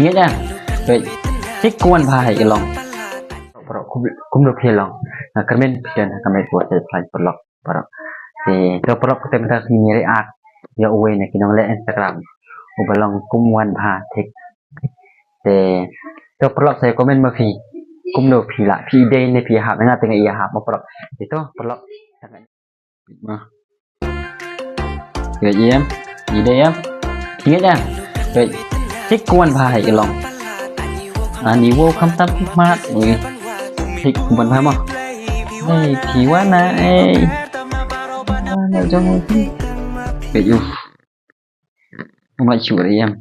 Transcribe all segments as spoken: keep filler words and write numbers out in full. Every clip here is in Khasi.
Ngeit ïa. Wei. Thik, kum wan bha hi ka long. Paralok, kum, kumno phi long? Nga kyrmen phi don ha ka met ka wat, te phi lah paralok. Paralok. Te to paralok, te mynta ngin react ïa uwei na ki nongleh Instagram uba long kum wan bha thik. Te to paralok, sa comment ma phi. Kumno phi lah? Phi dei ne phi ïahap? Nga te nga ïahap ma paralok. Te to paralok. Ma. Wei, ïa em. Ïa dei em. Ngeit ïa. Wei. Thik, kum wan bha hi ka long. Ani wow kham tam khmat. Wei. Thik, kum wan bha mo. Hei, phi wan na ei. Wan na jong phi. Wei, uf. Ym lah shuh re em.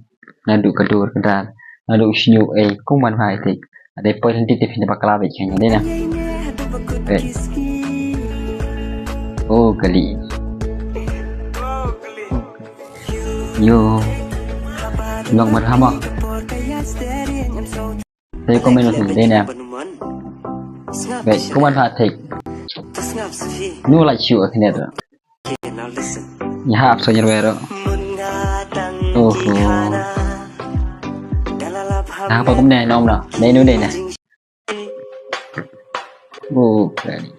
Naduh ka dur ka dar, naduh u shñiuh, ei, kum wan bha hi thik. Dei poi lynti te phin da bakla beit kane, dei na. Ei. Oh, kali. Yo. Long mat hama. Te comment noh, dei na. Wei, kum wan bha thik. Nu lah shuh kane. Ïahap sa nyerwer. Oho. Dah apa kumne nom na? Dei nu dei na. Oh, kali.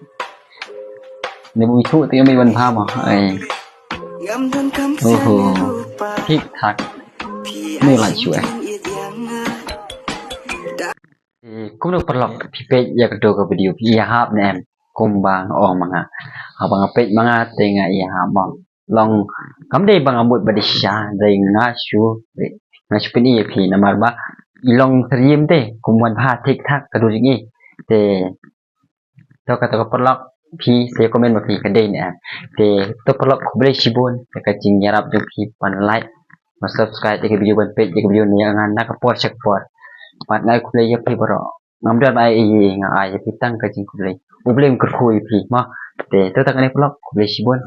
Ni bu itu te kami wan bha mo. Ai. Oho. Thik thak. Nu lah shuh. Eh, kumno paralok, phi peit ïa kato ka video, phi ïahap ne em? Kumba nga ong ma nga, haba nga peit ma nga te nga ïahap mo. Long kam dei ba nga mut ba dei shisha, dei nga shu, nga shu pyni ïa phi namar ba i long tyriem te kum wan bha thik thak ka dur jong i. Te to kata ka paralok, phi sa comment ma phi ka dei ne em. Te to paralok, khublei shibun ïa ka jingïarap jong phi, pan like, ban subscribe ïa ka video, ban peit ïa ka video ne ïa nga na ka por sha ka por. Bad nga ai khublei ïa phi baroh. Ngam don ai ei ei, nga ai ïa phi tang ka jingkhublei. U Blei un kyrkhu ïa phi mo. Te to tang kane paralok, khublei shibun.